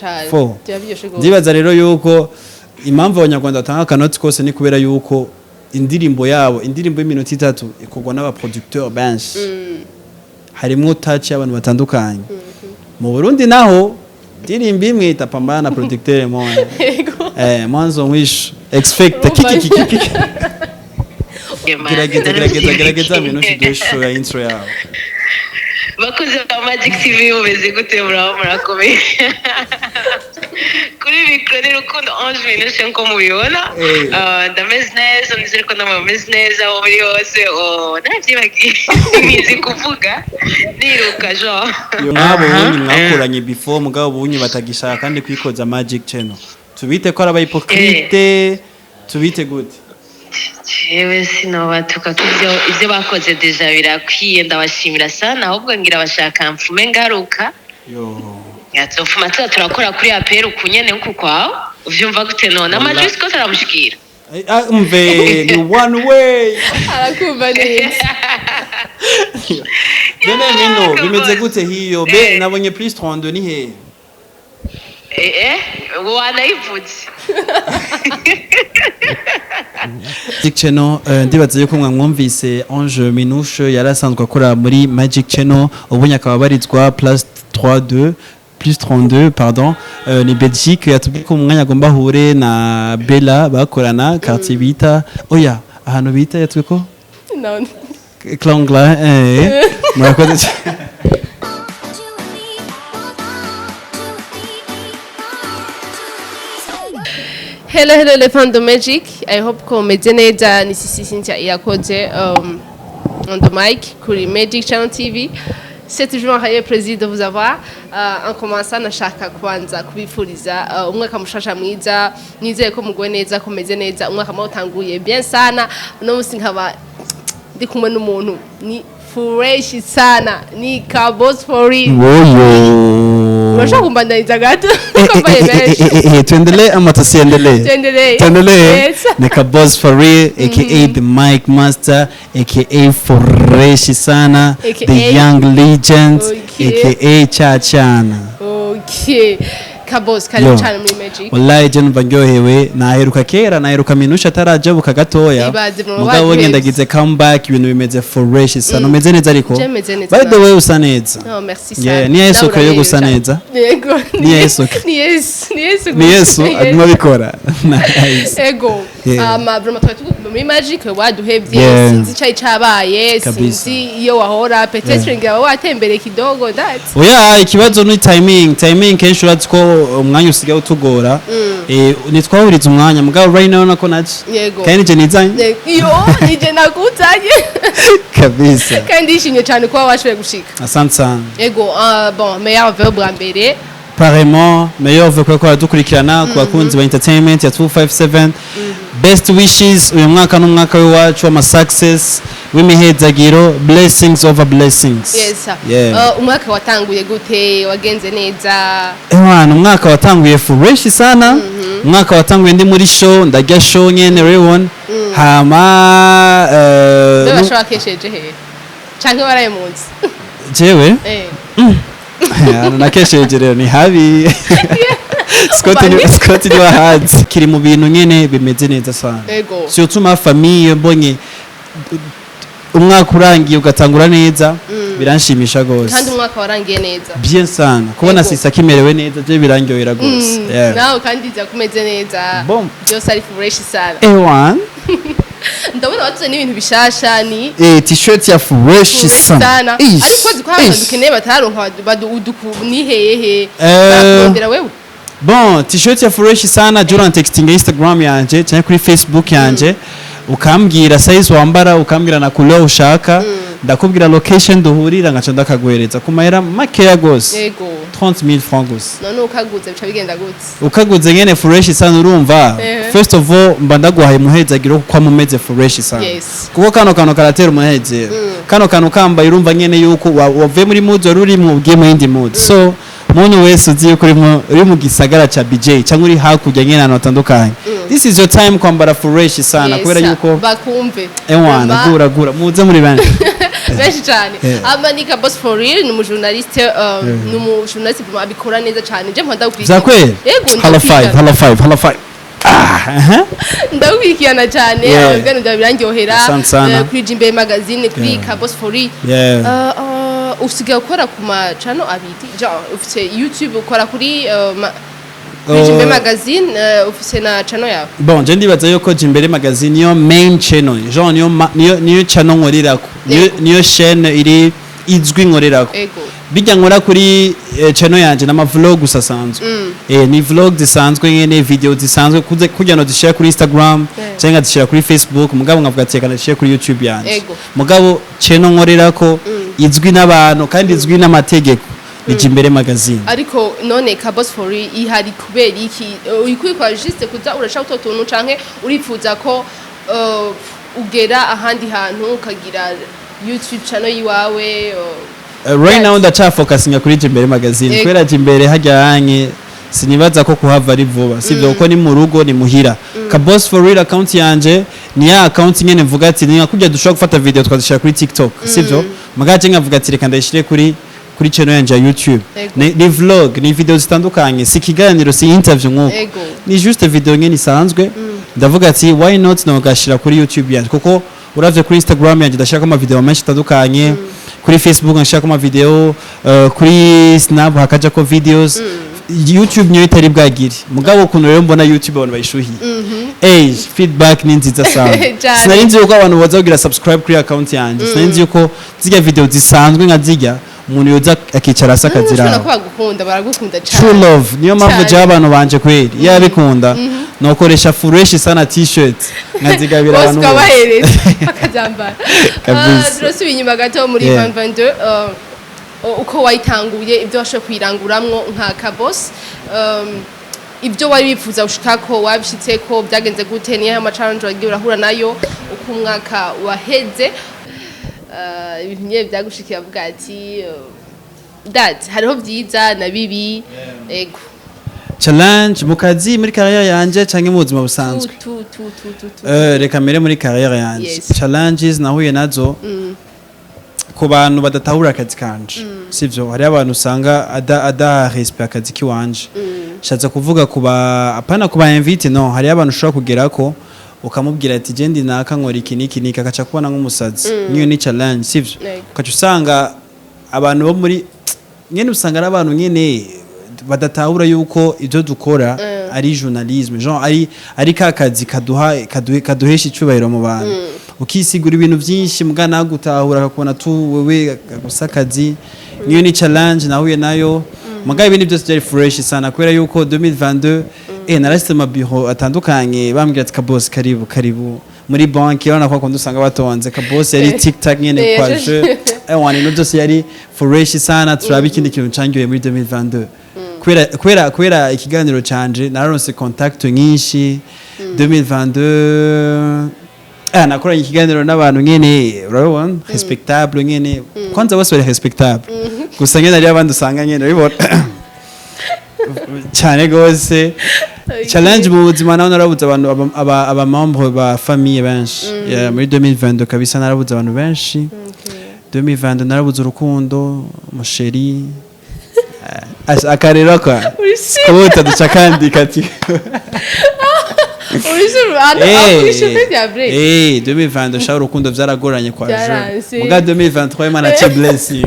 Cane. Fo. Biba biryoshe gose. Ndibaza rero yuko impamvu Abanyarwanda batanga akanoti kose ni kubera yuko indirimbo yabo, indirimbo y'iminota 3 ikorwa n'abaproducteur benshi, harimwo touch y'abantu batandukanye. Mu Burundi naho indirimbo imwe itapambana na producteur moja. Yego. Mwanzo mwisho expect kiki kiki kiki. Gerageza, gerageza, gerageza minushe dusho ya intro yawe. Bakozi ba Magic TV, mumeze gute? Muraho, murakomeye? Kuri mikoro ni Rukundo Ange Minushe, nko mubibona. Ndameze neza, nizere ko namwe mumeze neza aho muri hose. Oh, navyibagiye, nizi kuvuga niruka genre. Mwabo bunyi mwakoranye before, mugabo bunyi batagishaka kandi kwikoza Magic Channel, tubite ko ari abahypocrite? Tubite gute? Jewe sinobatuka ko ivyo bakoze déjà birakwiye. Ndabashimira sana, ahubwo ngira bashaka mfume ngaruka. Yo. Yazofuma tuza turakora kuri APR ukunyene nkuku kwawe. Uvyumva gute none? Amajwi siko taramushikira? Ah, umve, ni one way. Arakumva neza. Bene mino bimeze gute hiyo be? Nabonye plus 32, ni he? Wanayivuze. Magic Channel, ndibaza yuko mwamwumvise. Ange Minouche yari asanzwe akora muri Magic Channel, ubu akaba abarizwa plus 32, plus 32, pardon, ni Belgique. Yatubwiye ko mu mwanya agomba ahure na Bella bakorana quartier bita, oya, ahantu bita, yatubwiye ko No. Klangla. Murakoze cyane. Hello, hello les fans de Magic. I hope ko mumeze neza. Ni Sisi Cynthia Irakoze on the mic kuri Magic Channel TV. C'est toujours un réel plaisir de vous avoir. En commençant, nashaka kubanza kubifuriza umwaka mushasha mwiza. Nizeye ko muguwe neza, ko mumeze neza. Umwaka mwawutanguye bien sana. Uno musi nkaba ndi kumwe n'umuntu ni fresh sana. Ni Kabos for real. Woyo. Urashaka kumbandaniza gato? Ko mbaye benshi. Tuendelee ama tusiendelee? Tuendelee. Tuendelee. Yes. Ni Kabos for real, aka the Mic Master, aka fresh sana, AKA the young legend, Okay. aka Chachana. Okay. Kabos, karibu Yo. cyane muri Magic. Wallahi je numva ndyohewe. Naheruka kera, naheruka Minusha atarajabuka gatoya. Ibaze mu mugabo baduhevye. Ngendagize comeback, ibintu bimeze fresh sana. Umeze neza ariko? Je meze neza. By the way, usa neza. Oh, merci Yeah, sana. ni Yesu Nawe yo gusa uraberewe neza. cyane. Yego. Ni Yesu. Ni Yesu. Ni Yesu. Ni Yesu Yes. aguma abikora. Nice. Ego. Yeah. Vraiment twari tugukunda muri Magic, waduhevye, sinzi icari cabaye, Kabisa. sinzi iyo wahora, peut-être ngira watembereye kidogo that's. Oya, ikibazo ni timing. Timing, kenshi urazi ko umwanya usigaye utugora. Ntitwahuriza umwanya, mugabo right now nako naje. Yego. Kandi nije nizanye. Iyo nije nakuzanye. Kabisa. Kandi ndishimye cyane kuba washoboye gushika. Asante sana. Ego, bon, meilleur vœu bwa mbere. Parement, meilleur vœu kuba baradukurikirana, ku bakunzi ba entertainment ya 257. Best wishes, uyu mwaka n'umwaka w'iwacu w'ama success, w'imihezagiro, blessings over blessings. Yes. Yeah. Umwaka watanguye gute? Wagenze neza? Ewana, umwaka watanguye fresh sana. Umwaka watanguye ndi muri show, ndarya show nyene rewon. Hama Be bashobora kesheje he? Canke waraye mu nzu? Jewe ahantu nakesheje rero ni habi. Scott ni Ubani. Scott ni wahazi kiri mu bintu nyene bimeze neza sana. Ego. Surtout ma famille, mbonye umwaka urangiye ugatangura neza, biranshimisha gose. Kandi umwaka warangiye neza. Bien sana, kubona Ego. sisa kimerewe neza je birangyohera gose. Yeah. Nawe kandi iza kumeze neza. Bon. Byose ari fresh sana. Ewan. Ndabona watuze n'ibintu bishasha, ni T-shirt ya fresh fresh sana. sana. Ish, Ariko uzi ko hari abantu ish. dukeneye bataronka uduku, ni hehe? Bakurondera wewe? Bon, t-shirt ya fresh sana, jura texting Instagram yanje cyangwa kuri Facebook yanje, ukambwira size wambara, ukambwira na couleur ushaka, ndakubwira location duhurira, ngaca ndakaguhereza ku mahera makeya gose. Yego. 30,000 francs gusa. None ukaguze bica bigenda gute? Ukaguze nyene fresh sana, urumva? First of all, mba ndaguhaye umuhezagiro kuko mumeze fresh sana. Kuko kano kantu karatera umuhezero. Kano kantu kambaye, urumva nyene yuko wavuye muri mood wari urimo ugiye mu yindi mood. So muntu wese uzi yuko uri mu gisagara ca BJ cyangwa uri hakurya nyene ahantu hatandukanye, this is your time kwambara fresh sana, Yes, kubera yuko bakumve. Ewana, Urumva? gura gura, muze muri benshi. Benshi cyane. Yeah. Ama Boss for Real ni umujournaliste, ni umujournaliste abikora neza cyane. Je mpanda ndagukurikirana. Vya kweli? Yego. Hala 5, hala 5, hala 5. Ah, aha. Ndagukurikirana cyane. Ibiganiro byawe birandyohera. Asante sana. Kuri Jimbere Magazine, kuri Kabos for Real. Usigaye ukora ku ma channel abiri, genre ufite YouTube, ukora kuri kuri Jimbere Magazine, ufite na channel yawe. Bon, je ndibaza yuko Jimbere Magazine niyo main channel, genre niyo channel nkorerako, niyo chaîne iri izwi nkorerako. Bijya nkora kuri channel yanje n'ama vlog gusa asanzwe, ni vlog zisanzwe nyene, video zisanzwe kugira ngo zishire kuri Instagram cyangwa zishira kuri Facebook, mugabo nkavuga ati reka ndashire kuri YouTube yanje. Mugabo channel nkorerako izwi n'abantu kandi izwi n'amategeko ni Jimbere Magazine. Ariko none Kabos for Real ihari kubera iki? Uyikubikora juste kuza urashaka utwo tuntu, canke urifuza ko ugera ahandi hantu ukagira YouTube channel yiwawe? Right Yes. now ndacafocusinga kuri Jimbere Magazine, kubera Jimbere hajya hanye sinibaza ko kuhava ari vuba, sivyo? Kuko ni mu rugo, ni muhira. Kabos for Real account yanje ni ya account nyene mvuga ati ni nka kurya dushobora gufata video twazishira kuri TikTok, sivyo? Mugaje nkavuga ati reka ndayishire kuri channel yanje ya YouTube. Ni vlog, ni video zitandukanye, si ikiganiro, si interview nkuko, ni juste video nyene isanzwe. Ndavuga ati why not nogashira kuri YouTube yanje, kuko uravye kuri Instagram yanje ndashirako ama video menshi atandukanye, kuri Facebook ndashirako ama video, kuri Snap hakajako videos. YouTube niyo itari bwagire. Mugabo ukuntu rero mbona YouTube abantu bayishuhiye, feedback ni nziza sana. Cyane. Sinari nzi yuko abantu baza kugira subscribe kuri account yanje. Sinari nzi yuko zirya video zisanzwe nka zirya umuntu yoza akicara asa Ushobora akaziraba. ko bagukunda, baragukunda True cyane. love, niyo mpamvu Cyane. jewe abantu banje kweli iyo abikunda nokoresha fresh sana t-shirt nkazigabira Bose abantu bose. ukabahereza bakazambara. Kabisa. Ah, turasubiye inyuma gato muri 2022, uko wayitanguye, ibyo washoboye kuyiranguramwo nka Kabos, ibyo wari wifuza gushikako wabishitseko, byagenze gute? Niyo ama challenge wagiye urahura nayo uko umwaka waheze? Ibintu nyine byagushikiye, avuga ati dad hariho byiza na bibi, ego. Challenge mu kazi, muri carrière yanje canke mu buzima busanzwe? Tu tu tu tu tu. Reka mbere muri carrière yanje. Challenges nahuye nazo ku bantu badatahura akazi kanje, sivyo? Hariho abantu usanga ada respect akazi kiwanje. Shatse kuvuga kuba apana kuba invite, no, hariho abantu ushobora kugerako ukamubwira ati je ndi naka, nkora iki niki niki, akaca kubona nk'umusazi. Niyo ni challenge, sivyo? Yego. Ukaca usanga abantu bo muri nyene, usanga ari abantu nyene badatahura yuko ibyo dukora ari journalisme, genre ari ka kazi kaduha kaduhesha icubahiro mu bantu. Ukisigura ibintu byinshi muga nagutahura, akakubona tu wewe gusa akazi. Niyo ni challenge nahuye nayo. Muga ibindi byose byari fresh sana, kubera yuko 2022 narashitse mu bureau atandukanye, bambwira ati Kabos, karibu, karibu. Muri banki urabona ko akunda usanga batonze Kabos, yari tic tac nyene kwa je wana ibintu byose yari fresh sana. Turaba ikindi kintu cangiwe muri 2022, kubera ikiganiro canje nararonse contact nyinshi. 2022 nakoranye ikiganiro n'abantu nyene urabona respectable nyene. Kwanza bose bari respectable, gusa nyene hariyo abandi usanga nyene urabibona cyane gose. Challenge mu buzima naho narabuze abantu, aba membre ba famille benshi. Yeah, muri 2022 kabisa narabuze abantu benshi. 2022 narabuze urukundo, umusheri. Akarero kwa kubuta duca kandika ati 2022 sha urukundo vyaragoranye kwa je. Vyaranse. Muga 2023 Imana aca blessing.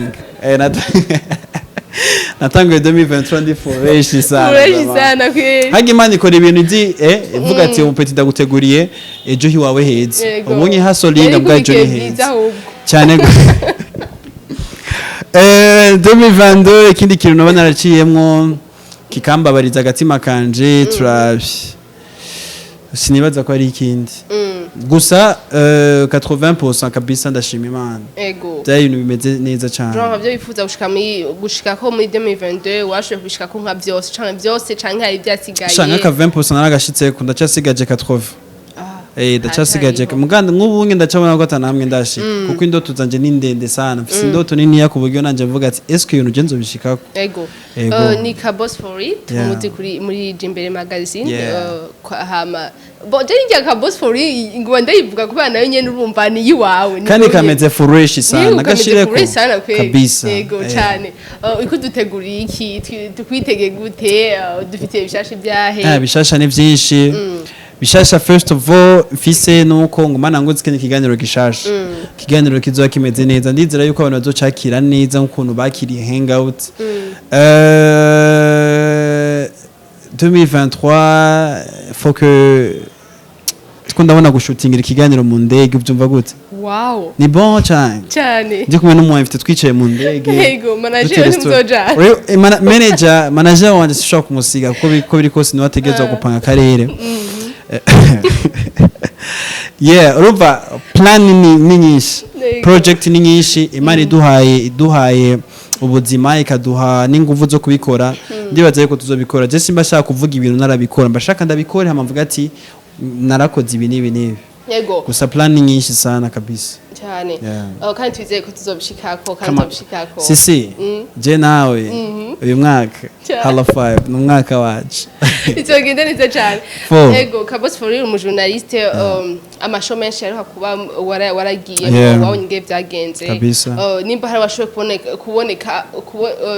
Natanguye 2023 ndi fresh sana. Fresh Vraiment. sana kweli. Harya Imana ikora ibintu izi ivuga ati umupeti ndaguteguriye ejo hiwawe heza. Yego. Ubunye hasolinga Yari bwa ejo ni kubigiye heza byiza ahubwo. cyane. 2022 ikindi kintu naba naraciyemwo kikambabariza agatima kanje, turabi sinibaza ko ari ikindi gusa, 80% kabisa ndashima Imana. Byari ibintu bimeze neza cyane. Genre byo wifuza gushika muri gushikako muri 2022 washoboye kubishikako nka byose canke byose, canke hari ibyasigaye? Sha, nk'aka 20% naragashitseko, ndacyasigaje 80. Ah. Ndacasigaje. Haracyariho. Muganda nk'ubu nge ndacabona ko atanamwe ndashika, kuko indoto zanje ni ndende sana. Mfise indoto niniya ku buryo nanje mvuga ati: "Eske ibintu je nzobishikako?" Ego. Ego. Ni Kabos for it. Tumuzi kuri muri Jimbere Magazine. Hama bon, je njya Kabos for it ngo ndayivuga kubera nayo nyene urumva ni iwawe. Ni Kandi wowe. kameze fresh sana. Ni kameze gashireko fresh sana kweli. Kabisa. Yego cyane. Iko duteguriye iki? Tukwitege gute? Dufitiye ibishasha ibyahe? Bishasha ni byinshi. Bishasha, first of all, mfise nuko ngumana ngo ikindi kiganiro gishasha, ikiganiro kizoba kimeze neza. Ndizera yuko abantu bazocakira neza nk'ukuntu bakiriye Hangout. 2023, faut que tiko ndabona gushutingira ikiganiro mu ndege. Ubyumva gute? Wow. Ni bon cyane. Cyane. Ndi kumwe n'umu invité, twicaye mu ndege. Yego, manager Dutera story. ntimuzojana. Rero, manager wanje sishobora kumusiga, kuko ko biri kose niwe ategerezwa gupanga akarere. Yeah, urumva plan ni nyinshi. Project ni nyinshi. Imana iduhaye ubuzima, ikaduha n'inguvu zo kubikora, ndibaza yuko tuzobikora. Je simba shaka kuvuga ibintu narabikora, mbashaka ndabikore hama mvuga ati narakoze ibi n'ibi n'ibi. Gusa plan ni nyinshi sana kabisa. Cyane. Yeah. Kandi twizeye ko tuzobishikako, kandi tuzobishikako. Sisi je nawe uyu mwaka Cyane. Hala 5 ni umwaka wacu. Izogenda neza cyane. Four. Ego, Kabos for real, umujournaliste, amashow menshi aheruka kuba waragiye, wabonye ingene byagenze. Kabisa. Nimba hari washoboye kuboneka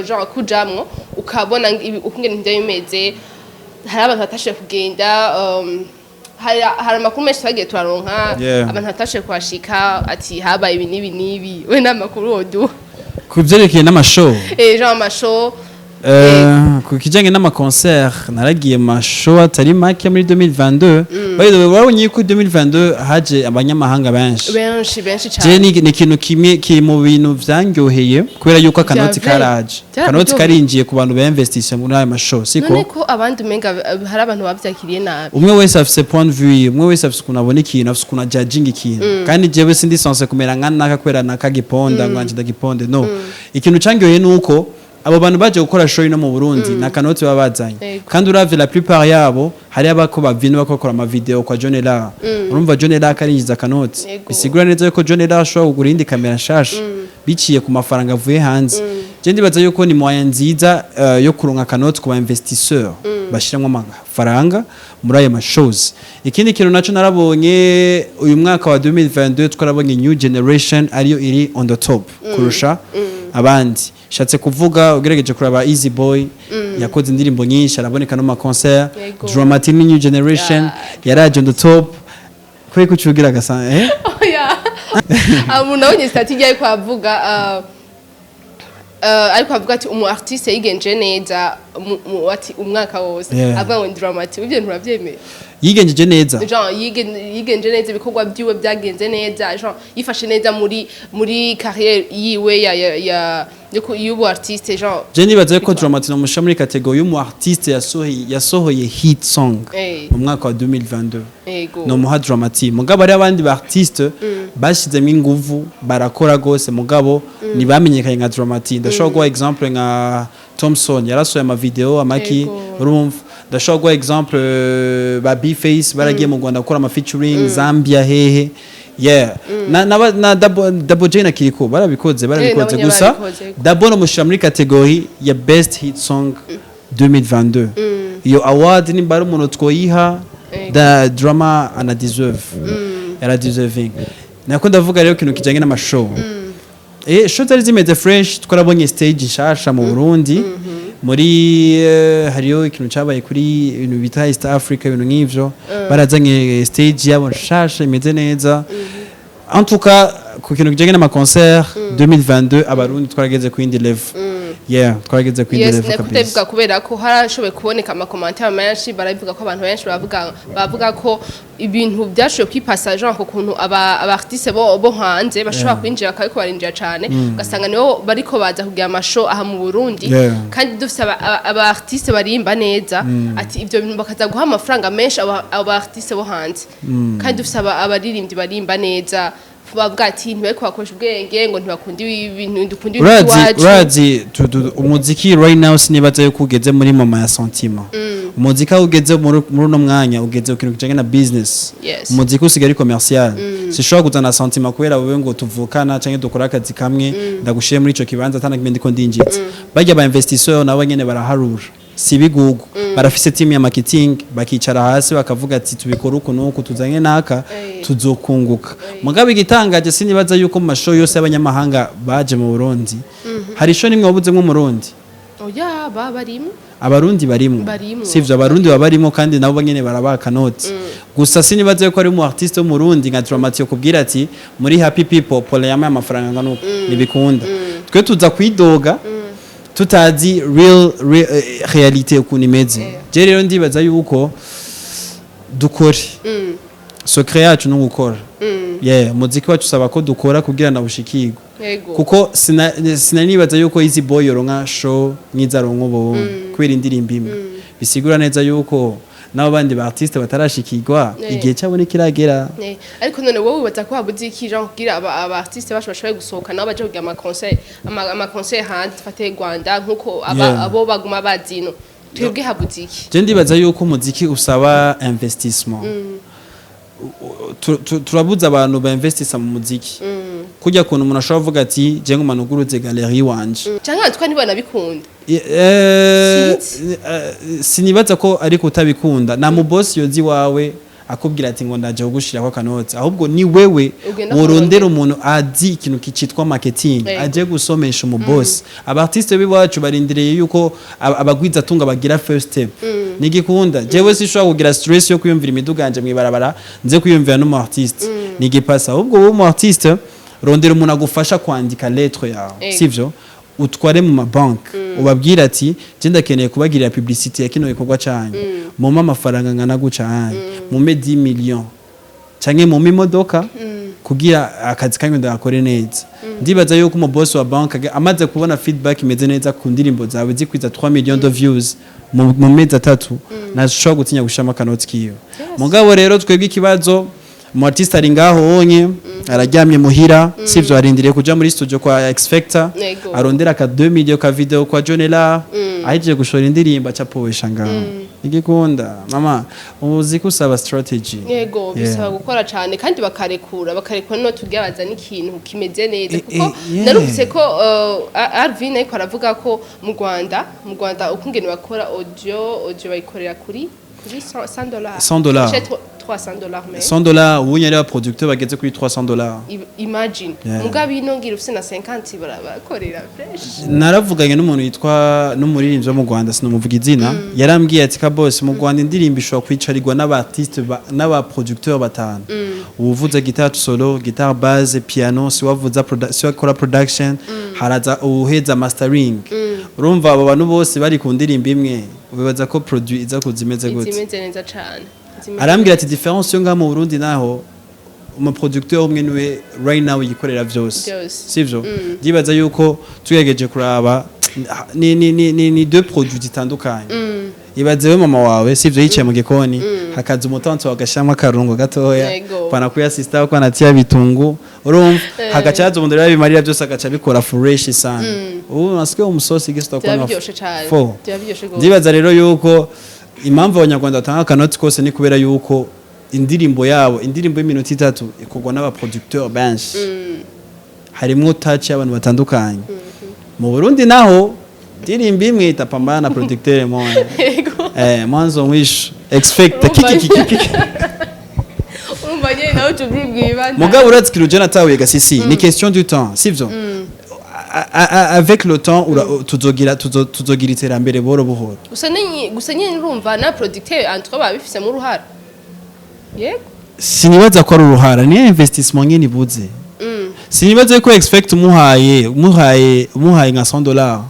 genre kujamwo ukabona ukungene ibyo bimeze, hari abantu batashoboye kugenda, hari amakuru menshi twagiye turaronka, abantu batashoboye kuhashika ati habaye ibi n'ibi n'ibi. We nta makuru woduha? Ku byerekeye n'amashow? Genre amashow. Ku kijyanye n'amaconcert, naragiye mu mashow atari make muri 2022. By the way, wabonye yuko 2022 haje abanyamahanga benshi? Benshi benshi Je cyane. ni ikintu kimwe kiri mu bintu vyanyoheye, kubera yuko akanoti karaje. Akanoti karinjiye ku bantu bainvestisse muri ayo mashow, siko? None ko abandi umenga hari abantu bavyakiriye nabi? Umwe wese afise point de vue, umwe wese afise ukuntu abona ikintu, afise ukuntu ajudging ikintu. Kandi jewe sindi censé kumera nka naka kubera naka giponda ngo anje ndagiponde. No, ikintu cangyoheye nuko abo bantu baje gukora show ino mu Burundi na kanoti baba bazanye. Kandi uravye la plupart yabo, hari abako bavino bakora ama video kwa John Ella. Urumva John Ella karinjiza kanoti. Bisigura neza yuko John Ella ashobora kugura iyindi kamera nshasha biciye ku mafaranga avuye hanze. Je ndibaza yuko ni moyen nziza yo kuronka kanoti ku ba investisseur bashiramwo amafaranga muri ayo mashows. Ikindi kintu naco narabonye, uyu mwaka wa 2022 twarabonye new generation ariyo iri on the top kurusha abandi. Shatse kuvuga, ugerageje kuraba, Easy Boy yakoze indirimbo nyinshi, araboneka no ma concert. Dramatic ni new generation. Yaraje on the top kwe kucugira gasa. Oya, umuntu abonye statut ijya ariko avuga, ariko avuga ati umu artiste yigenje neza ati umwaka wose, avuga ngo Dramatic, ibyo nturabyemeye? Yigenjeje neza? Genre yigenje neza, ibikorwa byiwe byagenze neza, genre yifashe neza muri carrière yiwe ya y'ubu artiste, genre. Je nibaza ko Dramatic nomusha muri catégorie y'umu artiste yasohoye hit song mu mwaka wa 2022. Nomuha Dramatic. Mugabo hari abandi ba artiste bashizemo inguvu, barakora gose, mugabo ntibamenyekanye nka Dramatic. Ndashobora guha exemple nka Thompson, yarasohoye ama video amaki. Urumva, ndashobora guha exemple ba B-Face, baragiye mu Rwanda gukora ama featuring, Zambia, hehe. Yeah, na Double J na Kiriko barabikoze, barabikoze. Nabonye Gusa babikoze, yego. Double nomushira muri catégorie ya best hit song 2022. Iyo award nimba ari umuntu twoyiha, da Drama ana deserve, yara deserving. Nako ndavuga rero ikintu kijanye n'amashow, show zari zimeze fresh. Twarabonye stage nshasha mu Burundi muri hariyo ikintu cabaye kuri ibintu bita East Africa, ibintu nk'ivyo. Barazanye stage yabo nshasha imeze neza. En tout cas, ku kintu kijanye n'ama concert, 2022 Abarundi twarageze ku yindi level. Yeah, twarageze ku yindi level nako kabisa. Ndabivuga kubera ko harashoboye kuboneka amacommentaires menshi, barabivuga ko abantu benshi bavuga ko ibintu byashoboye kwipasa, genre ku kuntu aba artiste bo hanze bashobora kwinjira, bakabiko barinjira cane, ugasanga nibo bariko baza kugira amashow aha mu Burundi, kandi dufise aba artiste barimba neza, ati ivyo bintu bakaza guha amafaranga menshi aba artiste bo hanze, kandi dufise abaririmbyi barimba neza. Bavuga ati ntibariko bakoresha ubwenge, ngo ntibakunda ibintu, dukunda ibintu Urazi, iwacu. urazi umuziki right now, sinibaza yuko ugeze muri moment ya sentiment. Umuziki aho ugeze muri uno mwanya, ugeze ku kintu kijanye na business. Umuziki usigaye ari commercial. Sishobora kuzana sentiment kubera wewe ngo tuvukana canke dukora akazi kamwe, ndagushiye muri ico kibanza atana kimwe ndiko ndinjiza. Barya ba investisseur nabo nyene baraharura, si bigugu, barafise team ya marketing, bakicara hasi bakavuga ati tubikora uku nuku, tuzanye naka, tuzokunguka. Mugabo igitangaje, sinibaza yuko mu ma show yose y'abanyamahanga baje mu Burundi hari show nimwe wabuzemwo Umurundi. Oya, baba barimo. Abarundi barimwo. Barimwo. Sivyo, Abarundi baba barimo kandi nabo nyene barabaka noti. Gusa sinibaza yuko ari umu artiste w'Umurundi nka Dramati kubwira ati muri Happy People Pole yamaye amafaranga angana uku. Ntibikunda. Twe tuza kwidoga tutazi real réalité ukuntu imeze. Je rero ndibaza yuko dukore, secret yacu ni ugukora. Yeah, umuziki wacu usaba ko dukora kugira na bushikirwe. Kuko sinanibaza yuko Easy Boy yoronka show mwiza aronka ubu kubera indirimbo imwe. Bisigura neza yuko n'abo bandi ba artiste batarashikirwa, igihe cyabo ntikiragera. Ariko none wowe wibaza ko habuze iki, genre kugira aba artiste bacu bashoboye gusohoka, nabo baje kugira ama concert, ama concert hanze, fate Rwanda nkuko aba abo baguma bazino, twebwe habuze iki? Je ndibaza yuko umuziki usaba investissement. Turabuza abantu ba investissa mu muziki, kurya kuntu umuntu ashobora kuvuga ati je nguma nuguruze galerie wanje. Canke twa ntibanabikunda? Sinzi. Sinibaza ko ariko utabikunda na mu boss yozi wawe akubwira ati ngo ndaje kugushirako akanoti, ahubwo ni wewe Ugenda worondera kumurondera. umuntu azi ikintu kicitwa marketing, aje gusomesha umu boss. Aba artiste b'iwacu barindiriye yuko abagwizatunga bagira first step. Nigikunda, jewe sishobora kugira stress yo kwiyumvira imiduga yanje mwibarabara, nze kwiyumvira n'umu artiste nigipasa. Ahubwo wowe umu artiste, rondera umuntu agufasha kwandika lettre yawe, sivyo, utware mu mabanki, ubabwire ati je ndakeneye kubagirira publicité ya kino gikorwa canyu, mumpe amafaranga ngana guca hanyu, mumpe 10 millions canke mumpe imodoka kugira akazi kanyu ndakore neza. Ndibaza yuko umu boss wa bank amaze kubona feedback imeze neza ku ndirimbo zawe zikwiza 3 millions de views mu mezi 3, ntashobora gutinya gushiramo akanoti kiwe. Mugabo rero twebwe ikibazo, umu artiste ari ngaho wonye araryamye muhira, sivyo, arindiriye kuja muri studio kwa X Factor, arondera ka 2 millions ka video kwa John Ella, ahejeje gushora indirimbo aca powesha ngaho. Igikunda mama, umuziki usaba strategy. Yego, bisaba gukora cyane kandi bakarekura no tubwira bazana ikintu kimeze neza, kuko narumvise ko Arvin ariko aravuga ko mu Rwanda ukungene bakora audio bayikorera kuri $100. $100. Peut-être $300 mais $100, ubu nyari producteur bageze kuri $300. Imagine. Mugabo ino ngira ufise na 50 barabakorera fresh. Naravuganye n'umuntu yitwa n'umuririmbyi wo mu Rwanda, sinamuvuga izina, yarambwiye ati kabose mu Rwanda indirimbo ishobora kwicarirwa n'aba artiste n'aba producteur batanu: uwuvuza guitare solo, guitare basse, piano, si wavuza si wakora production, haraza uwuheza mastering. Urumva abo bantu bose bari ku ndirimbo imwe, ubibaza ko produit iza kuza imeze gute? Zimeze neza cyane. Arambwira ati différence yo ngaha mu Burundi naho, umuproducteur umwe niwe right now yikorera vyose. Vyose. Sivyo, ndibaza yuko tugerageje kuraba ni deux produits zitandukanye. Ibaze we mama wawe, sivyo, yicaye mu gikoni, hakaza umutansi wagashyiramo akarungo gatoya, pana kuyasista ko anatia bitungu, urumva, hagaca haza umuntu rero bimarira byose, agaca abikora fresh sana. Ubu nasigaye umusosi gisa. Byaba biryoshe cyane. Fo. Byaba biryoshe gose. Ndibaza rero yuko impamvu Abanyarwanda batanga akanoti kose ni kubera yuko indirimbo yabo, indirimbo y'iminota 3 ikorwa n'abaproducteur benshi, harimwo touch y'abantu batandukanye. Mu Burundi naho indirimbo imwe itapambana na producteur moya. Mwanzo mwisho expect kiki kiki kiki. Urumva nyene nawe uca ubyibwira. Mugabo urazi ikintu je natahuye gasisi, ni question du temps, sivyo? Avec le temps tuzogira iterambere buhoro buhoro. Gusa nyine urumva na producteur entre babifisemo uruhara, yego. Sinibaza ko ari uruhara, ni investissement nyene ibuze. Sinibaza ko expect umuhaye nka $100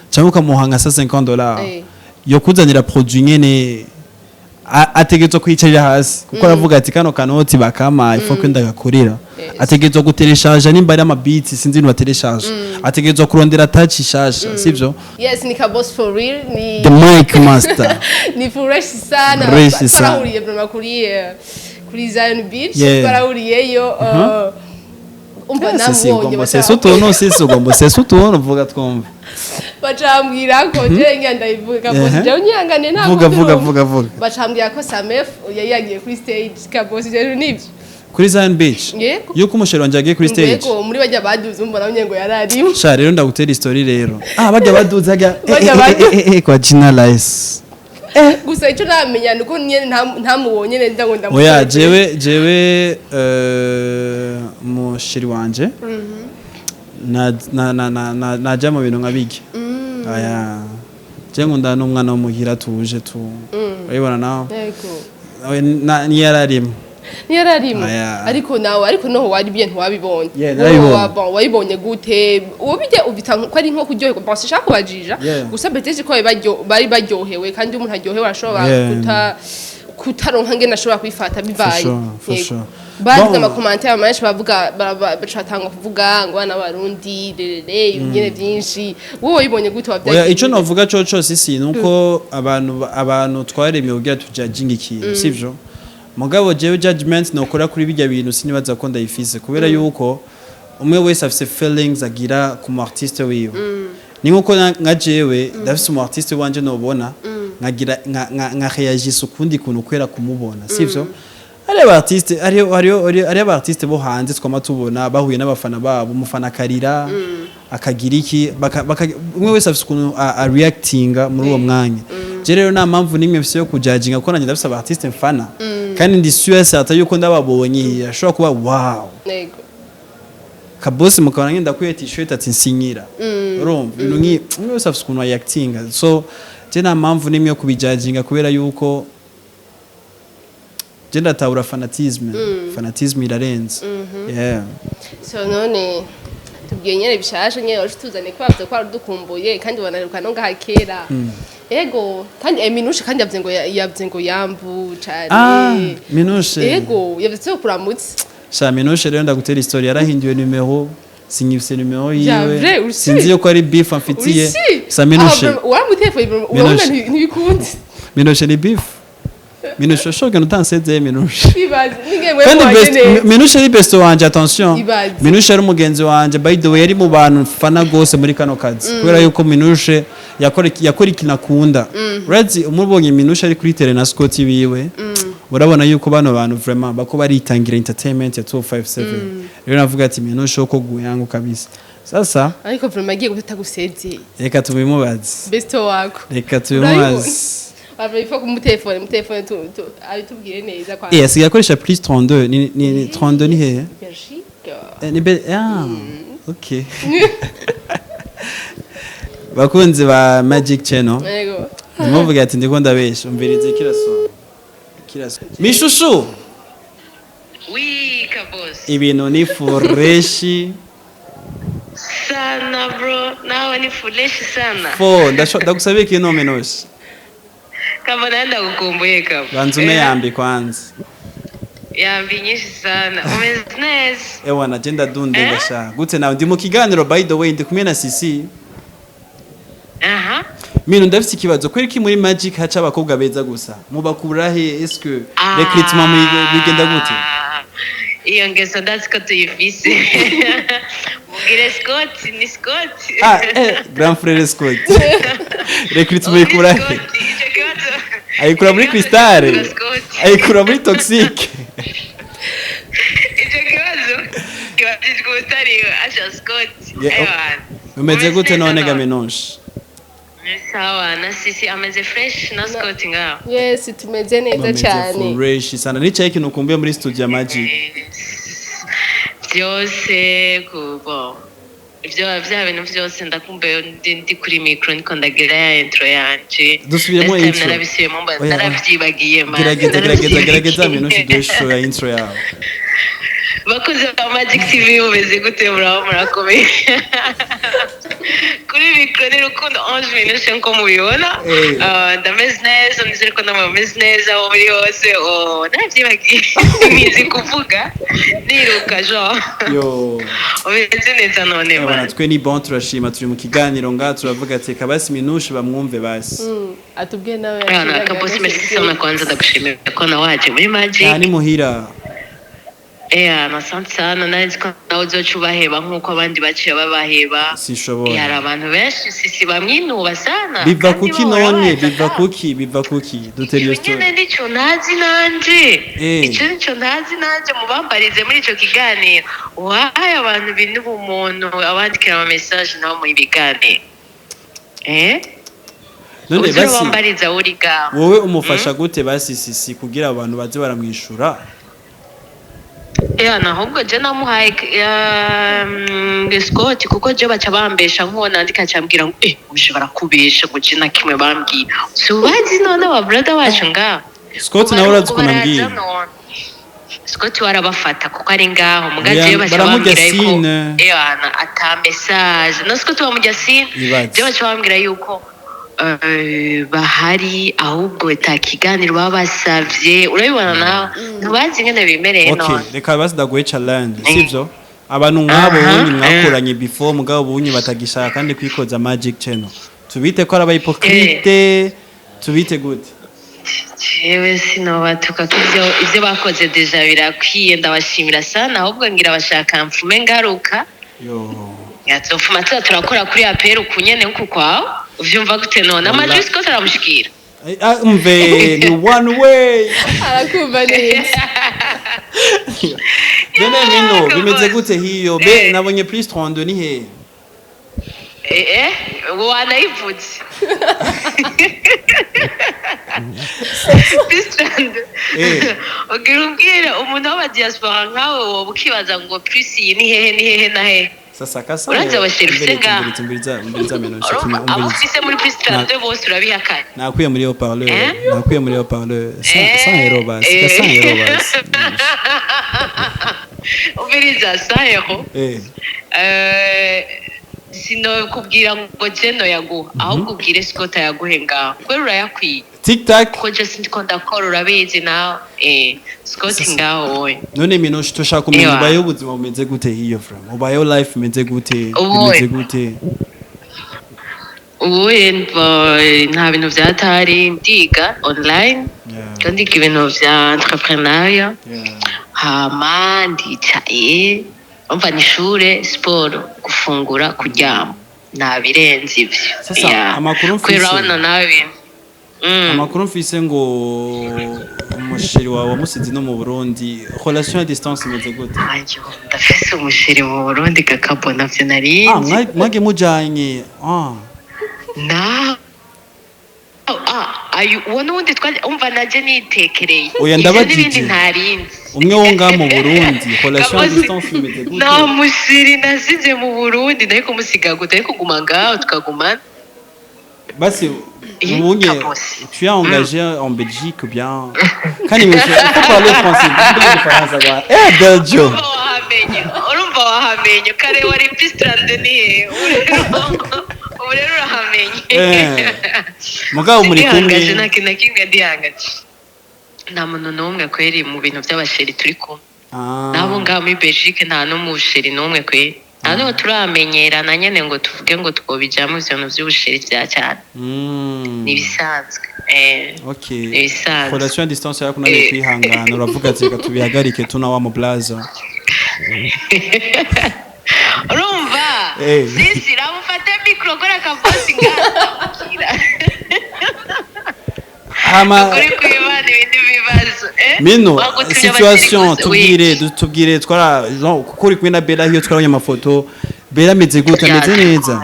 cyangwa ukamuha nka $150 yo kuzanira produit nyene, ategerezwa kwicarira hasi kuko aravuga ati kano kanoti bakamaye, faut ko ndagakorera. Ategerezwa gutereshaje nimba ari ama beats, sinzi ibintu batereshaje, ategerezwa kurondera touch ishasha, sivyo? Yes, ni Kabos for real, ni The mic master. Ni fresh sana. Fresh sana. Twarahuriye vraiment kuri Zion Beach. Twarahuriyeyo. Umva, Sisi namubonye. Ugomba sesa utuntu, sisi ugomba sesa utuntu, vuga twumve. Bacambwira ko je ngira ndayivuga, Kabosi. Jewe nyihangane, ntabwo Vuga, vuga. ndumva. Vuga, vuga. Bacambwira ko Samef yari yagiye kuri stage, Kabosi, rero nibyo? Kuri Zion Beach? Yego. Yuko umusheri wanje yagiye kuri stage? Yego, muri bajya baduze, umva nawe ngo yari arimo. Sha, rero ndagutera story rero. Ah, bajya baduze hajya Bajya baduze. Kwa jina la Yesu. Gusa icyo namenya ni uko nyene ntamubonye neza ngo ndamubonye. Oya, jewe musheri wanje na najya mu bintu nka bijya. Aya, je nkunda n'umwana w'umuhira tuje tu, urabibona nawe. Yego. Oya, niyo yararimo. Niyo arimo. Aya. Ariko nawe, ariko noho wari bien, ntiwabibonye? Yeah, narabibonye. Bon, wabibonye gute? Uwo bijya ubita ko ari nko kuryoherwa. Bon, sinshaka kubajija. Gusa peut-être ko bari baryohewe, kandi iyo umuntu aryohewe arashobora kutaronka ngene ashobora kwifata bivaye. For sure, for Yego. sure. Bagize Bon. ama commentaires menshi, bavuga bacatanga kuvuga ngo abana b'Abarundi rerere ibintu byinshi. Wowe wabibonye gute? Oya, Wabyagiye ico gute? novuga co cose si nuko abantu twaremye kugira tujudging ikintu, sivyo? Mugabo jewe judgment nokora kuri bijya bintu sinibaza ko ndayifise, kubera yuko umwe wese afise feelings agira ku mu artiste wiwe. Ni nkuko nka jewe ndafise umu artiste wanje nobona nkagira nka réagisse ukundi kuntu kwera kumubona, sivyo? Hari aba artiste, hari aba artiste bo hanze twama tubona bahuye n'abafana babo, umufana akarira, akagira iki, umwe wese afise ukuntu a reactinga muri uwo mwanya. Je rero nta mpamvu nimwe mfise yo kujudginga, kuko nanjye ndafise aba artiste mfana, kandi ndi sûr certain yuko ndababonye ashobora kuba wow. Kabosi mukabona ngenda kuye t-shirt ati nsinyira. Urumva ibintu umwe wese afise ukuntu reactinga, so je nta mpamvu nimwe yo kubijudginga, kubera yuko je ndatahura fanatisme irarenze, yeah. So none tubwiye nyene bishasha nyene waje tuzane, ko bavuze ko wari udukumbuye kandi wanaruka no ngaha kera. Ego, kandi Minushe kandi yavuze ngo yavuze ngo yambu cane. Ah, Minushe. Ego, yavuze ko kuramutse. Sha, Minushe rero ndagutera story, yarahinduye numero, sinyifise numero Ya, vrai, yiwe. uri Sinzi yuko ari beef amfitiye. Uri Sa Minushe. Waramutelefone, urabona? Minushe. Ntibikunze. Minushe ni beef. Minushe shoga nutansezeye Minushe. Ibaze ninge Kandi mwe best neza. Minushe ni best wanje, attention. Ibaze. Minushe ari umugenzi wanje, by the way, yari mu bantu mfana gose muri kano kazi, kubera yuko Minushe yakora ikintu akunda. Urazi umubonye Minushe ari kuri tele na Scott biwe, urabona yuko bano bantu vraiment bako baritangira entertainment ya 257. Rero navuga ati Minushe uko guyangu kabisa sasa. Ariko vraiment agiye gutata gusezeye. Reka tubimubaze. Best wako. Reka tubimubaze. Bava ifo kumutelefone, mutelefone tu abitubwire neza kwa. Eh, asigaye akoresha plus 32, ni 32 ni hehe? Belgique. Eh, ni be ah, okay. Bakunzi ba Magic Channel, Yego. nimuvuga ati ndiko ndabesha, umvirize kiraso kiraso mishushu. Oui, Kabos. Ibintu ni fresh. Sana bro, nawe ni fresh sana. Fo ndagusabye ikintu, Minushe. Kabo, nawe ndagukumbuye, Kabo. Banza ume yambi kwanza. Yambi nyinshi sana. Umeze neza? Ewa, naje ndadunde gasha gute nawe? Ndi mu kiganiro, by the way, ndi kumwe na Sisi. Aha. Minu, ndafite ikibazo: kweri ki muri Magic haca abakobwa beza gusa? Mubakura he? Est-ce que recrutement bigenda gute? Ah, iyo ngeso ndazi ko tuyifise. Mubwire Scott, ni Scott. Ah, grand frère Scott, recrutement ikura he? Scott, ico kibazo. Ayikura muri Ico kibazo Crystal? kibazwa Scott. Ayikura muri Toxic? Ico kibazo kibazijwe utari Asha Scott. Yeah, Ewa. Umeze gute none ga none? Minushe? Sawa, na Sisi ameze fresh, na Scott ngaho. Yes, tumeze neza Bameze cyane. fresh sana. Nicaye ikintu ukumbuye muri studio ya Magic? Byose kubo ibyo bya bintu byose ndakumbuye, ndi kuri micro niko ndagira ya intro yanje. Dusubiremo Last time intro. narabisubiyemo mba Oya, oya. narabyibagiye man. Gerageza, gerageza, gerageza. Narabyibagiye. Minushe, duhe show ya intro yawe. Bakozi ba Magic TV, mumeze gute? Muraho, murakomeye? Kuri micro ni Rukundo Ange Minushe, nko mubibona. Ah, ndameze neza, nizere ko namwe mumeze neza aho muri hose. Oh, narabyibagiye, ntizi kuvuga niruka genre. Yo. Umeze neza none? Abana Man. twe ni bon, turashima. Turi mu kiganiro ngaha, turavuga ati reka basi Minushe bamwumve basi. Atubwiye nawe. Bwana Kabosi, merci sana. Kwanza ndagushimira ko nawe waje muri Magic. Aha ni muhira. Asante sana. Nari ko nawe uzoca ubaheba nk'uko abandi baciye babaheba. Sinshobora. Hari abantu benshi sisi bamwinuba sana. Biva kandi kuki bahora none? baza Biva ngaha. kuki? Biva kuki? Dutera iyo Ico story. nyene nico ntazi nanje. Ico nico ntazi nanje, mubambarize muri ico kiganiro. Wahaye abantu binuba umuntu abandikira ama message nabo mu biganiro. None Uzi basi ubambariza uri ngaho. wowe umufasha gute basi sisi kugira abantu baze baramwishura? Ahubwo je namuhaye Scott, kuko je baca bambesha nk'uwo nandika acambwira ngo uje barakubesha, ngo je na kimwe bambwiye. Si ubazi none wa brother wacu ngaho. Scott nawe urazi ukuntu ambwira. Scott warabafata kuko ari ngaho muga Oya, jewe baca baramurya bambwira yuko sine. Ana ata message no Scott bamurya sine. Ibaze. Je baca bambwira yuko bahari, ahubwo ata kiganiro baba basavye. Urabibona nawe, ntubazi ingene bimereye Okay, none. reka basi ndaguhe challenge, sivyo? Abantu nk'abo bunyi mwakuranye before, mugabo bunyi batagishaka kandi kwikoza Magic Channel, tubite ko ari aba hypocrite? Tubite gute? Jewe sinobatuka ko ivyo bakoze déjà birakwiye. Ndabashimira sana, ahubwo ngira bashaka mfume ngaruka. Yo. Nzofuma tuza turakora kuri apera uku nyene nkuku kwawe. Uvyumva gute none? Amajwi Scott aramushikira. Ah, umve, ni one way. Arakumva neza. None mino bimeze Kabose. gute hiyo be? Nabonye plus 32, ni he? Wanayivuze. Plus 32. Ugira umbwire umuntu w'abadiaspora nkawe woba ukibaza ngo plus iyi ni hehe, ni hehe na hehe? Sasa kasa. Urazi abasheri ufise ngaha? Umviriza, umviriza mino. Urumva abo Umviriza. ufise muri plus 32 bose urabihakanye. Nakwiye muri haut-parleur. Eh? Nakwiye muri haut-parleur. 100 euros basi. 100 euros basi. Umviriza, 100 euro. Sinokubwira ngo je noyaguha, ahubwo ubwire Scott ayaguhe ngaho kubera urayakwiye. Tic tac. Kuko je sindiko ndakora, urabizi nawe. Scott Sasa. ngaho wowe. None mino tushaka kumenya Ewa. ubayeho ubuzima bumeze gute hiyo from? Ubayeho life imeze gute? Ubuhe? Bimeze gute? Ubu nta bintu vyatari, ndiga online. Kandi ndiga ibintu vya entrepreneuriat. Hama ndicaye, umva, ni ishure, siporo, gufungura, kuryama, nta birenze ivyo. Sasa, amakuru Kubera mfise. urabona nawe ibintu. Amakuru mfise ngo umusheri wawe wamusize no mu Burundi, relation à distance imeze gute? Ayo, ndafise umusheri mu Burundi kakabo, navyo Ah, narinzi. Mwage mujanye, ah? Na ah, ayo uwo n'uwundi twari, umva, naje nitekereye. Oya, Ivyo ndabajije. n'ibindi ntarinzi. Umwe wo ngaha mu Burundi, relation à Kabosi, distance imeze gute? Nta musheri nasize mu Burundi, nari kumusiga gute? Ariko kuguma ngaho tukagumana. Basi ubunye Kabosi. tu es engagé en Belgique ou bien? Kandi monsieur, il faut parler français, il faut parler français. Eh, Belgio. Urumva wahamenye, urumva wahamenye kare wari plus 32, ni hehe? Ubu rero urahamenye. Mugabo muri kumwe? Ndihangaje, nta kintu na kimwe ndihangaje, nta muntu n'umwe kweri mu bintu by'abasheri turi kumwe. Nabo ngaho muri Belgique nta n'umusheri n'umwe kweri, nta n'uwo turamenyerana nyene ngo tuvuge ngo twobijamo ivyo bintu vy'ubusheri vya cyane. Ni ibisanzwe. Okay. Ni ibisanzwe. Relation à distance yakunaniye kwihangana, uravuga ati reka tubihagarike tuna wa mu blaza. Urumva sisi ramufate micro kora akabosi ngaho. Hama Kuri kwibana ibindi bibazo. Mino Wagutumye situation abakiri gusa, tubwire oui. tubwire twara genre kuko uri kumwe na Bella hiyo, twarabonye amafoto. Bella ameze gute? Ameze neza?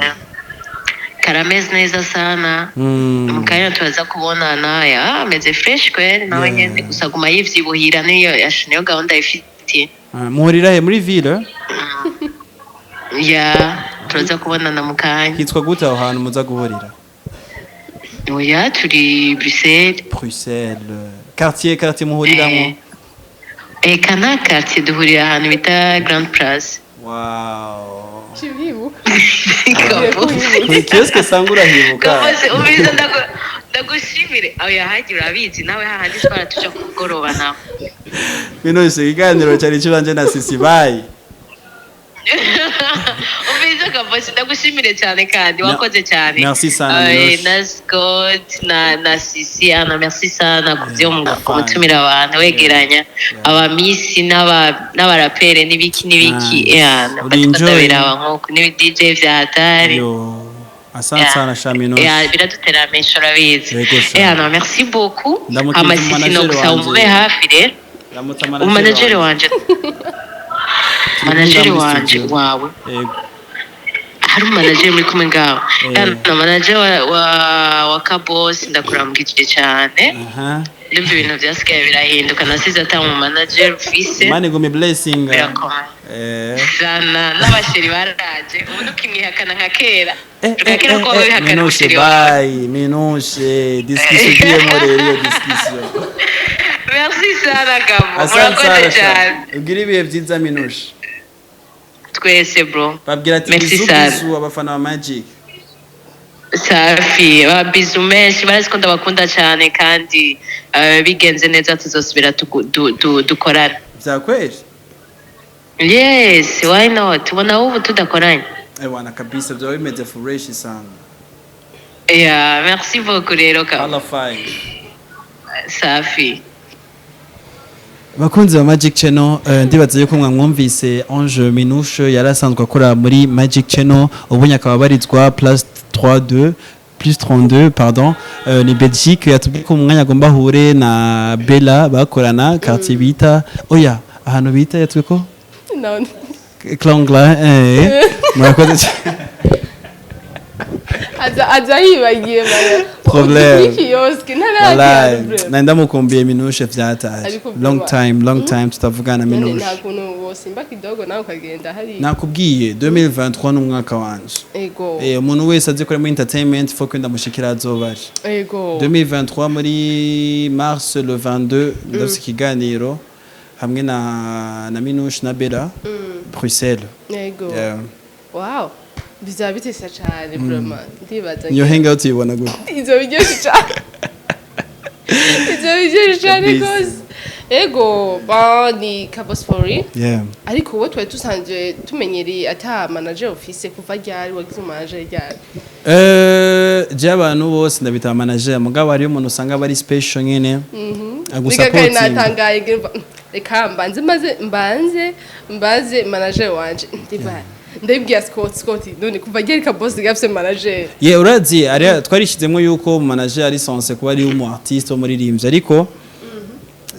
Karameze neza sana. Mu kanya turaza kubonana. Ya, ameze fresh kweli nawe nyene, gusa aguma yivyibuhira, niyo niyo gahunda yifitiye. Ah, muhurira he? Muri ville? Ya, turaza kubonana mu kanya. Hitwa gute aho hantu muza guhurira? Oya, turi Bruxelles. Bruxelles, quartier muhuriramo? Eka, nta quartier, duhurira ahantu bita Grand Place. Wow. Kibibuka. Kabosi. Kiyoske sanga urahibuka. Kabosi, umviriza, ndagushimire aho yahagira, urabizi nawe hahandi twara tuja kugoroba nawe. Bino ikiganiro cyari kibanje na Sisi, bye. Umvise, Kabosi, ndagushimire cyane kandi wakoze cyane. Merci sana, Milosh. Na Scott na Sisi ana, merci sana ku byo kumutumira abantu, wegeranya abamisi n'abarapere n'ibiki n'ibiki. Nice. Yeah, Uri enjoy. ndabiraba nk'uko n'ibi DJ vya hatari. Yo, asante sana sha, Milosh. Yeah, biradutera amenshi, urabizi. Yego sha. Yeah, no, merci beaucoup. Ndamukije Hama Sisi, umanager no gusaba wanje. umube hafi rero. Ndamutsa Umanageri wanje, manageri muri wanje studio. wawe. Yego. Hari umanageri muri kumwe ngaho? Eh. Na manager wa Kabos, ndakurambwije cyane. Ndumva ibintu byasigaye birahinduka, nasize ata mu manager ufise. Imana igumi blessing. Birakomeye. Sana n'abasheri baraje, ubu ntukimwihakana nka kera, nka kera ko wabihakana Minushe, umusheri wawe. bye Minushe, discussion igiyemo rero, iyo discussion. Merci sana, Gabo. Asante Murakoze sana sha. cyane. Ugire ibihe byiza, Minushe. Twese, bro. Babwira ati Merci bisous, sana. bisous abafana ba Magic. Safi, babizu menshi, barazi ko ndabakunda cyane kandi bigenze neza tuzosubira dukorane. Vya kweli? Yes, why not? Ubona ubu tudakoranye? Ewana, kabisa byaba bimeze fresh sana. Yeah, merci beaucoup rero ka. Hala five. Safi. Bakunzi ba Magic Channel, ndibaza yuko mwamwumvise Ange Minouche, yari asanzwe akora muri Magic Channel, ubu akaba abarizwa plus 32, plus 32, pardon, ni Belgique. Yatubwiye ko mu mwanya agomba ahure na Bella bakorana quartier bita, oya, ahantu bita, yatubwiye ko No. Klangla, murakoze cyane. Aza yibagiye mara. Problème. Kuri kiosque Wallahi, ntaragira. nari ndamukumbiye Minouche vyataje. Ariko Long vuba. time, long time tutavugana, None Minouche. nta kuntu wosimba kidogo nawe ukagenda hari? Nakubwiye, 2023 ni umwaka wanje. Ego. Umuntu wese azi ko muri entertainment faut ko ndamushikira azoba ari. 2023 muri mars le 22 ndafise ikiganiro hamwe na Minouche na Bella, Bruxelles. Ego. Yeah. Wow. Bizaba bitesa cyane vraiment. Ndibaza. Iyo hangout uyibona gute? Ivyo biryoshye cyane. Ivyo biryoshye cyane Kabisa. gose. Ego, ba ni Kabos for real. Yeah. Ariko wowe twari dusanzwe tumenyereye ata manager office, kuva ryari wagize manager, ryari? Je abantu bose ndabita manager, mugabo hariyo umuntu usanga bari special nyene Reka kare. agusapotinga. Natangaye ngira, reka mbanze maze mbanze mbaze manager wanje, ndiba ndabibwiye Scott, Scott, none kuva ryari Kabos gafise manager? Ye, urazi ari twarishizemo yuko manager ari censé kuba ari umu artiste wo muririmbyi, ariko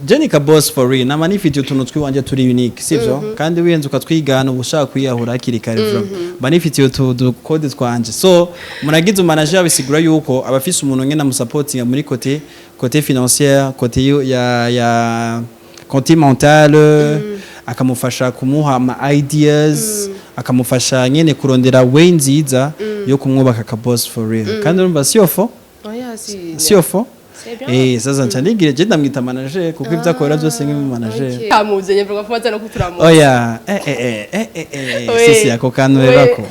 Jenny Kabos for real nama nifitiye utuntu twiwanje turi unique, sivyo? Kandi wihenze ukatwigana uba ushaka kwiyahura hakiri kare. Vraiment mba nifitiye utu dukode twanje. So muragize manager bisigura yuko abafise umuntu ngena amusapotinga muri côté financière, côté ya côté mental, akamufasha kumuha ama ideas, akamufasha nyene kurondera way nziza yo kumwubaka Kabos for real. Kandi urumva siyo fo Oya, si siyo fo. C'est bien. Sasa nca nigire je ndamwita manager kuko ivyo akora byose nk'umu manager. Kamuzanye mvuga ko maze no kuturamuza. Oya, eh eh eh eh eh. Oui. Sisi ako kantu Oui. rero ako.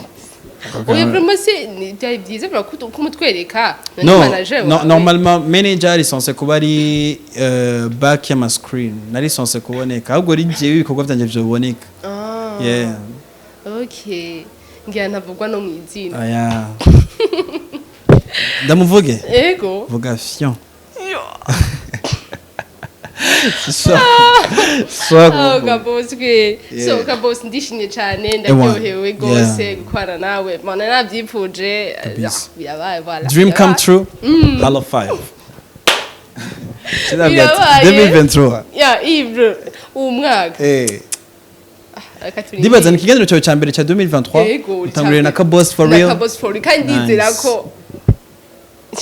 Oya, vraiment c'est ni byari byiza vraiment kumutwereka. No, manager no, wawe. normalement manager ari censé kuba ari back y'ama screen, nari censé kuboneka, ahubwo ari jewe ibikorwa vyanje vyoboneka. Ah. Yeah. Okay, ngira ntavugwa no mu izina. Oya, ndamuvuge. Ego. Vuga fion. So so Oh, Kabos kwe. So Kabos, ndishimye cyane, ndaryohewe rwose gukorana nawe. Mana, nabyipfuje. Kabisa. Birabaye, voilà. Dream come Birabaye. true. Hello five. Birabaye. 2023. Ya, Ibro, uwo mwaka. Reka turindire. Ndibaza ni ikiganiro cyawe cya mbere cya 2023 Ego. utanguriye na Kabos for Na real. Kabos for real. Kandi ndizera Nice. ko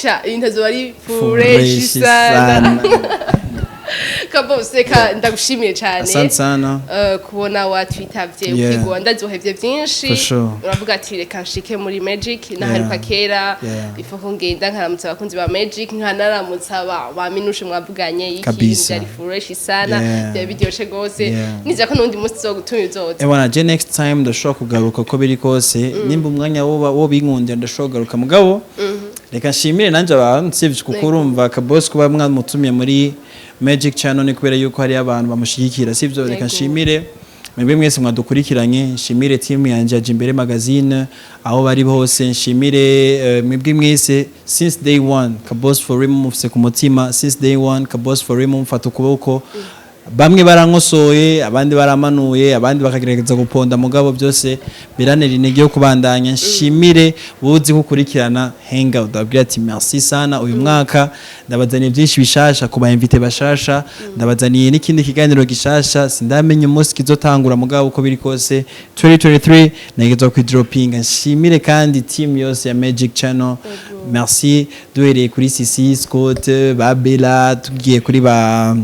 sha ibintu azoba ari fresh Fresh sana. sana. Kabos, reka ndagushimiye cyane. Asante sana. Kubona watwitavye, ukigwa ndazohevye byinshi. For sure. Uravuga ati reka nshike muri Magic naharuka kera, ifo ko ngenda nkaramutsa abakunzi ba Magic, nkanaramutsa ba Minushe mwavuganye iki. Kabisa. Byari fresh sana, byari biryoshe gose. Nizera ko n'undi munsi uzogutuma uzoza. Ebona, je next time ndashobora kugaruka uko biri kose, nimba umwanya wo binkundira ndashobora kugaruka. Mugabo reka nshimire nanjye abantu, sivyo? Kuko urumva Kabos kuba mwamutumiye muri Magic Channel ni kubera yuko hari abantu bamushigikira, sivyo? Reka nshimire Mwebwe mwese mwadukurikiranye, nshimire team yanje ya Jimbere Magazine aho bari hose, nshimire mwebwe mwese since day one. Kabos for real mufise ku mutima since day one. Kabos for real mufata ukuboko. Bamwe barankosoye, abandi baramanuye, abandi bakagerageza guponda, mugabo byose biranera intege yo kubandanya. Nshimire buzi gukurikirana hangout, ndababwira ati merci sana. Uyu mwaka ndabazaniye byinshi bishasha ku ba invité bashasha, ndabazaniye n'ikindi kiganiro gishasha, sindamenya umunsi kizotangura, mugabo uko biri kose 2023 nagezwa ku dropinga. Nshimire kandi team yose ya Magic Channel, merci, duhereye kuri Sisi, Scott, ba Bella, tugiye kuri ba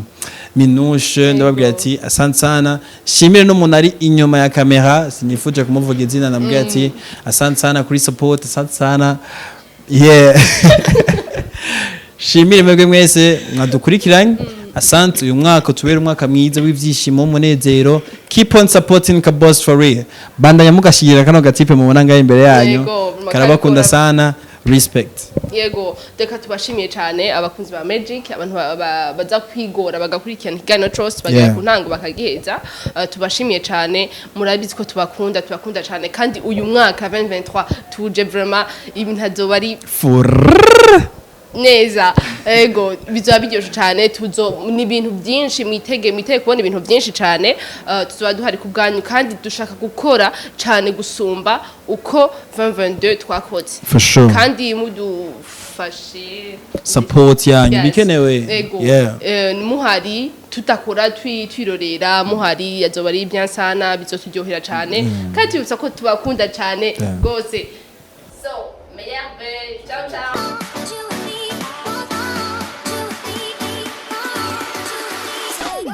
Minushe, ndababwira ati asante sana. Shimire n'umuntu ari inyuma ya kamera, sinifuje kumuvuga izina, ndabwira ati asante sana kuri support, asante sana, yeah. Shimire mwebwe mwese mwadukurikiranye, asante. Uyu mwaka tubere umwaka mwiza w'ibyishimo, w'umunezero. Keep on supporting Kabos for real. Bandanya mugashyigikira kano gatipe mubona ngaho imbere yanyu. Yego, karabakunda karikora. sana, respect. Yego, reka tubashimiye cyane abakunzi ba Magic, abantu baza kwigora bagakurikirana ikiganiro cose bagera ku ntango bakagiheza. Tubashimiye cyane, murabizi ko tubakunda, tubakunda cyane. Kandi uyu mwaka 2023 tuje vraiment ibintu azoba ari Furrrr. neza. Ego, bizoba biryoshe cyane. Tuzo ni ibintu byinshi, mwitege kubona ibintu byinshi cyane. Tuzoba duhari ku bwanyu kandi dushaka gukora cyane gusumba uko 2022 twakoze. For sure. Kandi mudufashe. Support yanyu Yes. bikenewe. Ego. Muhari tutakora twirorera, muhari azoba ari bien sana, bizoturyohera cyane. Kandi tubibutsa ko tubakunda cyane rwose. So meilleur, ciao ciao.